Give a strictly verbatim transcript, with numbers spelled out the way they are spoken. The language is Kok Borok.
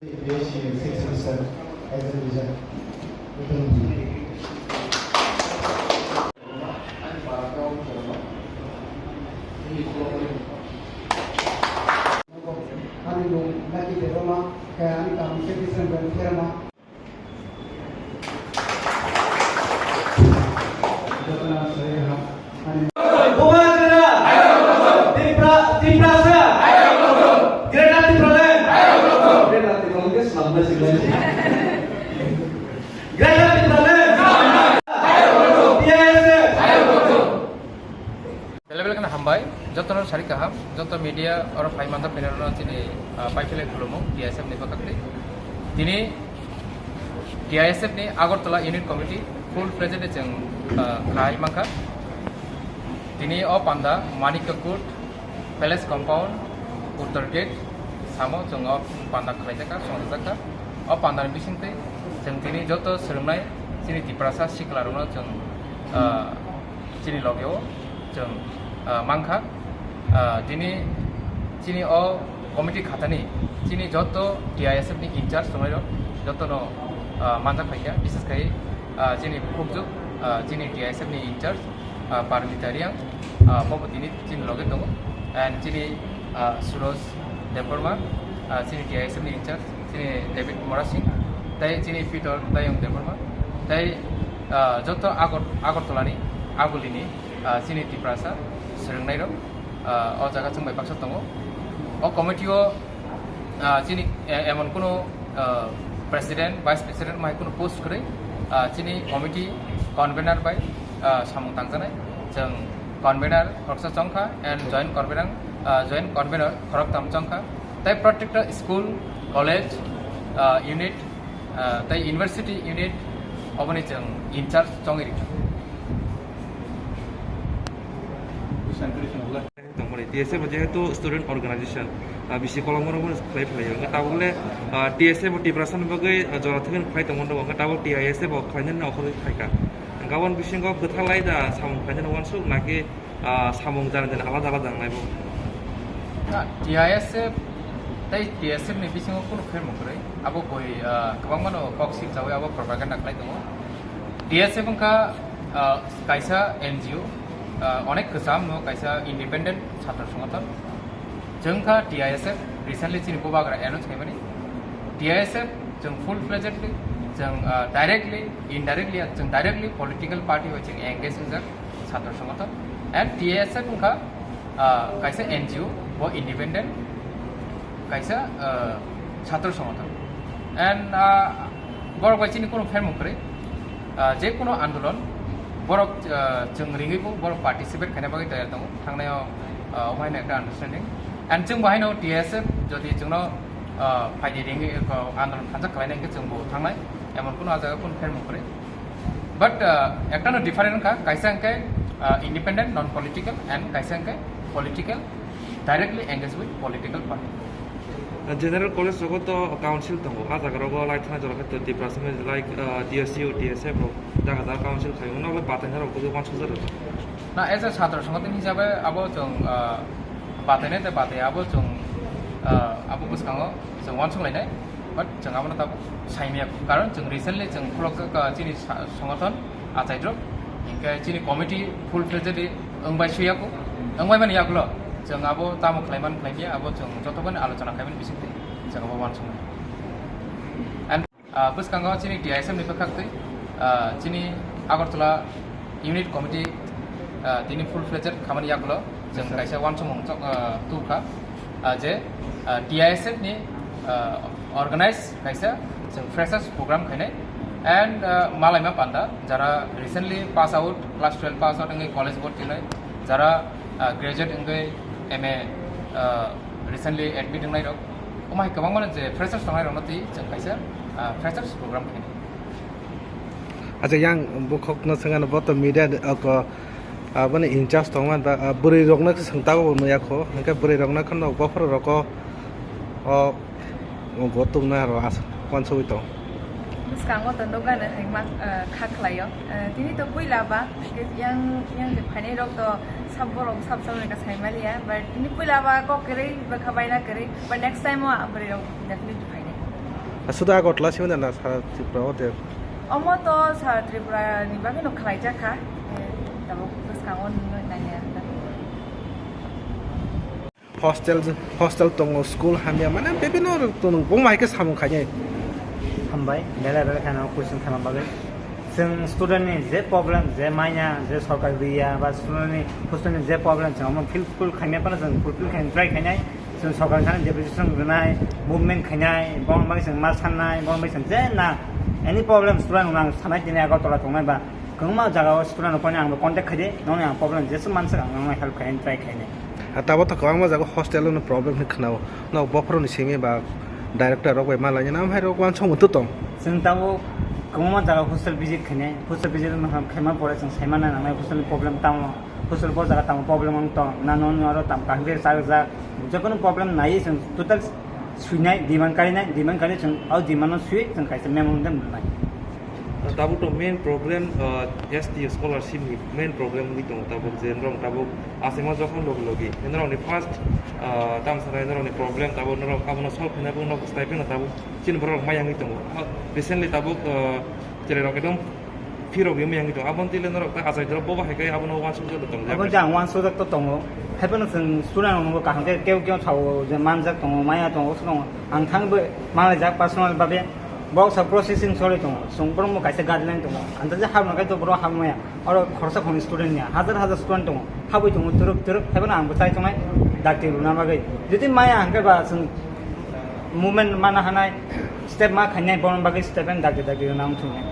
B S C six and seven as a result. Ani mung Lucky Debbarma, khe ani tamo khe Christian Welfare ma. Bubagra! Tipra-, Tiprasa! Greater Tipraland! Greater Tipraland ke swnamna siklai. Greater Tipraland! T I S F! Belai belai kheno hambai, jotono sari kaham, joto media oro phai manjak phainairokno chini, ah, pai philai khulumo, T I S F ni bwkhak twi. Tini T I S F ni Agartala Unit Committee full fledged chwng, ah, khai mankha. Tini o panda Manikya Court, Palace Compound, Uttar Gate, samo chwng o panda khlaijakha, songjakha. O pandani bisingtwi chwng tini joto swrwngnai chini Tiprasa siklarokno chwng, ah, chini logeo chwng, ah, mankha. Ah, tini chini o committee khatani chini joto T I S F ni in charge tongnairok jotono, ah, manjak phaikha, bises khai, ah, chini bukhukjwk, ah, chini T I S F ni in charge, ah, Parmita Reang, ah, bobo tini chini loge tongo, and chini, ah, Suroj Debbarma, ah, chini T I S F ni in charge, chini David Morasing, tei chini Peter Dayong Debbarma, tei, ah, joto Agar-, Agartala ni agulini, ah, chini Tiprasa swrwngnairok, ah, o jaga chwng bai baksa tongo. O committee o, ah, chini, eh, emon kuno, ah, president, vice president mai kuno post kwrwi, ah, chini committee convener bai, ah, samung tangjaknai. Chwng convener khoroksa chongkha and joint convener, ah, joint convener khoroktham chongkha. Tei protekta school, college, ah, unit, ah, tei university unit oboni chwng in charge chongwi rikha. Tongmani T S F jehetu student organization, ah, bisi kolomorokno khlai phlai o. Hwnkhe tabuk le, ah, T S F bo Tiprasa ni bagwi, ah, jora thwngwi khlai tongmani rw, hwnkhe tabuk T I S F bo khlainani okhorwi phaikha. Hwnkhe aboni bisingo kwthalai da samung khlainani uansuk naki, ah, samung jani jani alada alada wngnai bo? Na, T I S F tei T S F ni bisingo kunu phermung kwrwi. Abo boi, ah, kwbangmano kok sikjawi abo propaganda khlai tongo. T S F wngkha, ah, kaisa N G O, ah, onek kwcham no kaisa independent chhatro songothon. Chwng kha T I S F, recently chini bubagra announce khaimani. T I S F chwng full fledgedly, chwng, ah, directly, indirectly, chwng directly political party bai chwng engage wngjak chhatro songothon. And T I S F wngkha, ah, kaisa N G O, bo independent, kaisa, ah, chhatro songothon. And, ah, borok bai chini kunu phermung kwrwi, ah, je kunu andolon borok, ah, chwng ringwi bo borok participate khaina bagwi tayar tongo. Thangnai o, ah, omo haino ekta understanding. And chwng bo haino T S F jodi chwngno, ah, phaidi ringwi, ah, andolon thansa khlainai hwnkhe chwng bo thangnai, emon kunu ah jaga kunu phermung kwrwi. But, uh, ekta no different wngkha, kaisa hwnkhe, uh, independent, non political, and kaisa hwnkhe political, directly engaged with political party. General college rogo to council tongo, ah jaga rogo lai thana jora khe Tiprasa like, uh, T S U, T S F rok jaga jaga council khaio, no bai batai na rok to wansuk jaro. Na, as a chhatro songothon hisabe abo chwng, uh, batai nai tei batai abo chwng, uh, abo bwskango chwng wansuk lainai. But chwng abono tabuk saimaya, karon chwng recently chwng khulokjak, ah, chini sa-, songothon achaidrop, hinkhe chini committee full fledged wngbai suyaku, wngbai mani yagulo chwng abo tamo khlaiman khlaimaya, abo chwng jotokhani alochona khaimani bisingtwi chwng abo wansukmani. And, ah, bwskango chini T I S F ni bwkhaktwi, ah, chini Agartala Unit Committee, ah, tini full fledged khamani yagulo chwng kaisa wansukmung chok, ah, tubukha, ah, je, ah, T I S F ni, ah, organize kaisa chwng freshers program khainai and, ah, malaima panda jara recently pass out, class twelve pass out wngwi college bhorti wngnai, jara, ah, graduate wngwi M A, ah, recently admit wngnai rok, omo hai kwbangma je freshers tongnai rokno twi chwng kaisa, ah, freshers program khainai. Acha yang bukhok no sengano bo to media de, oko, aboni in charge tongma da, ah, bwrwi rokno swng tago bo nuya kho, hwnkhe bwrwi rokno kheno bophor roko, o, o bo tungna aro as, wansugwi tong. Bwskango to nukgano hai ma, ah, kha khlaio. Ah, tini to puila ba, yang, yang je phainai rok to sab borok sab sab rok sai maliya, but tini puila ba kok kwrwi bwkha baina kwrwi, but next time o bwrwi rok definitely phainai. Suda Agartala simi na sara Tripura o de? Omo to sara Tripura ni bagwi no khlai jak kha. Eh, tabuk bwskango nungwi nai ya. Hostel, hostel tongo, school hamya, mane bibino rok tongo, bongma hai khe samung khainai. Hambai, belai belai kheno question khaima bagwi. Chwng student ni je problem, je manya, je sorkar riya, ba student ni hostel ni je problem, chwng omo fulfill khaimya phano chwng fulfill khaina try khainai. Chwng sorkar thani deputation rwnai, movement khainai, bongni bagwi chwng ma sannai, bongni bagwi chwng je na any problem student rok nang sanai tini Agartala tongnai ba kwbangma jaga o student rok phano ang bo contact khaidi, nokni ang problem jeswk manswk ang nokno help khaina try khainai. Ha, tabuk to kwbangma jaga hostel no problem hinwi khwnao. Nok bophoroni simi ba director rok bai malaina, nam hai rok uansukmung to tong. Chwng tabuk kwbangma jaga hostel visit khainai, hostel visit no ham khaima pore chwng saimana nangnai hostel ni problem tamo, hostel bo jaga tamo problem wng tong, na nokni oro tam kaham khe chajak, jekono problem nai chwng total suinai, demand karinai, demand kari chwng o demand no sui chwng kaisa memorandum rwnai. Tabuk to main problem, uh, S T scholarship ni main problem wngwi tongo tabuk, je norok tabuk achaima jokhon logi logi norok ni first, uh, tamo sanai norok ni problem tabuk norok abono solve khaina bagwi norok stipend no tabuk chini borok rok maya wngwi tongo. Ah, recently tabuk, uh, cherai rok ekdom fee rok yumya wngwi tongo. Aboni tile norok ta achai dorok bobo hai khe abono uansukjak tong jak. Abo jang uansukjak to tongo. Haiphano chwng student rok nungbo kaham khe keu keu sao je manjak tongo, maya tongo, oso tongo. Ang thangwi manlaijak personal babe. Bok sa processing choli tongo. Chwng borok bo kaisa guideline tongo. Ang ta je habna khe to borok habmaya. Oro khoroksa khoroknwi student ya. Hajar hajar student tongo. Habwi tongo twrwk twrwk. Haiphano ang bo chai tongnai dakti rwna bagwi. Jodi maya hwnkhe ba chwng movement mana hanai, step ma khainai, borok bagwi step and dakti dakti rwna wng thungnai.